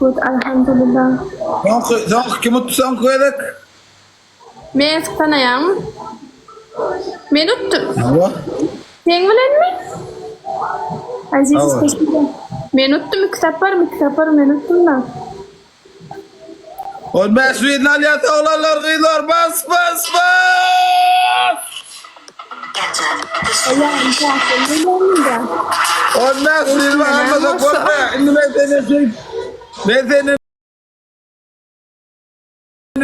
Good, alhamdulillah. Soňky, soňky kim utdy soňky gezek? Mesk tanaýaňmy? Men utdum. Hawa. Seň bilenmi? Aziz Hawa. spasibo. Men utdum iki saparmy, iki sapar men utdum da. 15 win alýas oglanlar gyzlar bas bas bas. Ýarym saat boldy da. 15 win almasak bolma. Indi men senden şey men senden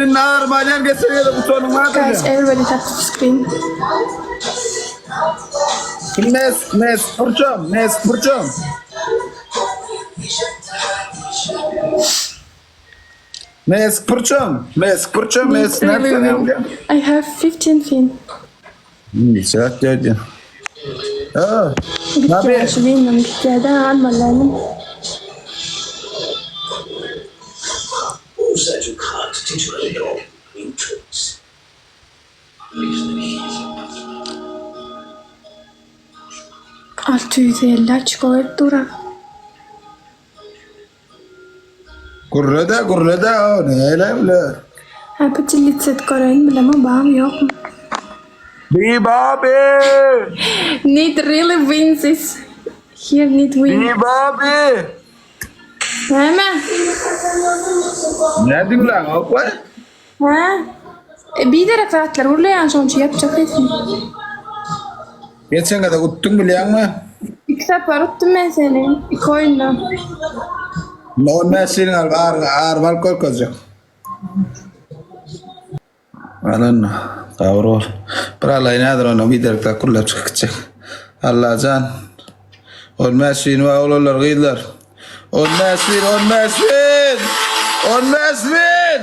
indi arymy alýan geçen gezek utanyň bardyr. Guys, everybody tap the screen. Kim mes mes purçam mes purçam. Mes purçam mes purçam mes Need really nereden win. I have 15 fin. Saat geldi. Ha. Bitýär Nabi. şu winim bitýär de almaly däldim. Who said you can't teach a dog new tricks? 650 açko berip dur-a. Gürle-de gürle-de o neyle bile. Ha podelitset göreýin bilemok barmy ýokmy. Bibabi! Need really win this. Here need win. Bibabi! Näme? Ne diňläň okwa? Hä? E, biderek zatlar gürleýän şoň üçin ýapjak sesini. Geçen gezek utduň bilýäňmi? Iki sapar utdum men seni. Iki oýunda. On bäş ýylyň alyp ar aryp alyp görkezjek. Alan gabyr bol. Bir alaýyn häzir ondan biderek zat gürläp çykyp gitjek. Allajan. On bäş ýyl bar oglanlar gyzlar. 15 bin 15 bin. 15 bin.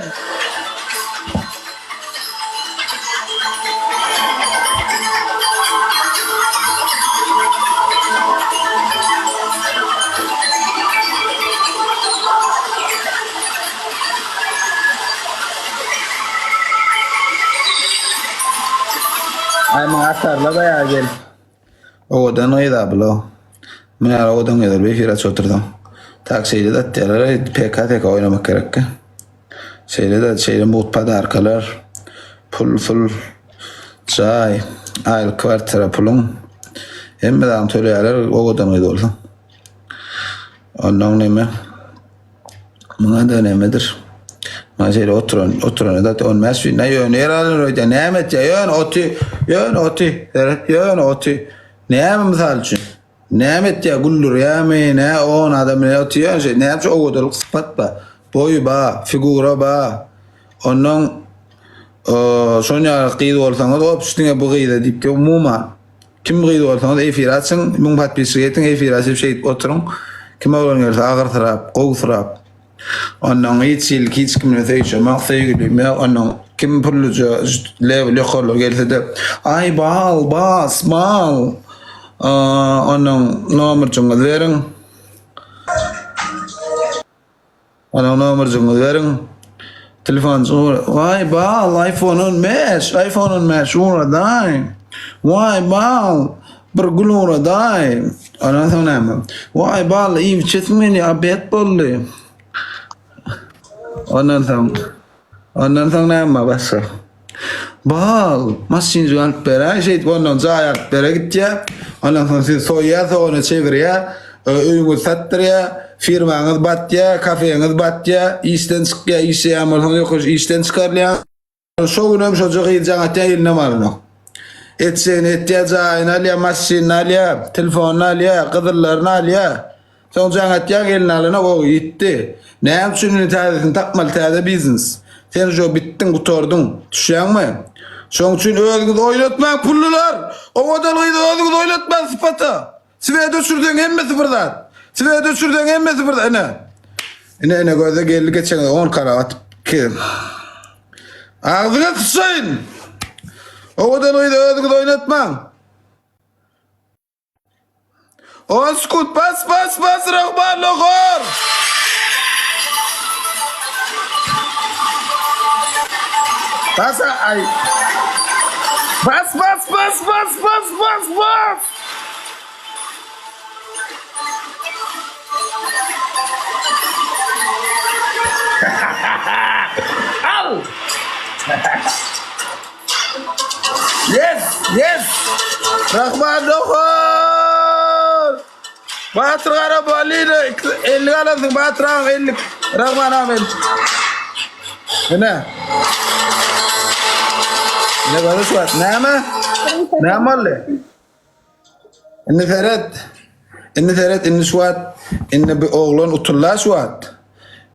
Ay maňa atarla baýa gel. Owadan gyz ablo. Muny ýaly owadan gyzlar bir efir açyp otursaň. Tak şeýle-de atýarlar, PK TK oýnamak gerekki. Şeýle-de şeýle mugt podarkalar, pul sul, jaý, aýlyk kwartira puluň. Hemme zadyňy töleýärler owadan gyz bolsaň. Onnoň neme? Muňa-da nemedir? Maňa şeýle oturan, oturana da 15 bin. Ýöne ýer alyn öýde näme etýär? Ýöne oty, ýöne oty, seret, ýöne oty. Näme mysal üçin? Näme etýär? Güldürýärmi? Nä on adam ne oty ýöne şey. Näme şu owadanlyk sypat ba? Boýy ba, figura ba. Ondan şon ýaly gyz bolsaňyz, opş diňe bu gyza diýip, umuman Kim gyz bolsaňyz efir açyň, 1000 podpisçik ýetiň, efir açyp şeýdip oturyň. Kim oglan gelse agyrsyrap, gowsyrap. Ondan hiç hili hiç kim bilen söýüşemok, söýgülim ýok. Ondan kim pulluja level ýokarlar gelse-de, aý bal, bas, bal. Ondan nomerjyňyzy beriň. Onuň nomerjigini beriň. Telefonjygy Waý bal iPhone 15, iPhone 15 ugradaý. Waý bal bir gül ugradaý. Ondan soň näme? Waý bal iýip içesim gelýär, obed boldy. Ondan soň Ondan soň näme başga? Bal, maşynjyk alyp beräý, şeýdip ondan jaý alyp bere gitýär. Ondan soň sizi soýýar, sogana çevirýär, öýüňizi satdyrýar, firmaňyz batýar, kafeňiz batýar, işden çykýar, işleýän bolsaňyz ýokarşy işden çykarylýar. Şo günem şoja gyz jaň atýar, elinem alanok. Etjegini etýär, jaýyny alýar, maşynyny alýar, telefonyny alýar, gyzyllaryny alýar. Soň jaň atýaň eline alanok o ýitdi. Näme üçin indi täzesini tapmaly täze biznes. Sen ujo bitdiň gutardyň. Düşýäňmi? Şoň üçin özüňizi oýnatmaň pullular. Owadan gyzy özüňizi oýnatmaň sypata. Swet öçürseň hemmesi bir zat. Swet öçürseň hemmesi bir zat. Ine. Ine ine göze geldi geçen 10 kara atyp ki. Agzyňa sıçaýyn. Owadan gyzy özüňizi oýnatmaň. On sekund bas bas bas Rahman Lohor. Bas ay. Bas bas bas bas bas bas bas. Yes! Yes! Rahman Dohor! Batyr Garabalina 50 galansyň Batyr agam 50. Rahman agam 50. Ine. Ne boldy şu wagt? Näme? Näme boldy? Indi seret. Indi seret, indi şu wagt indi bu oglan utuldy şu wagt.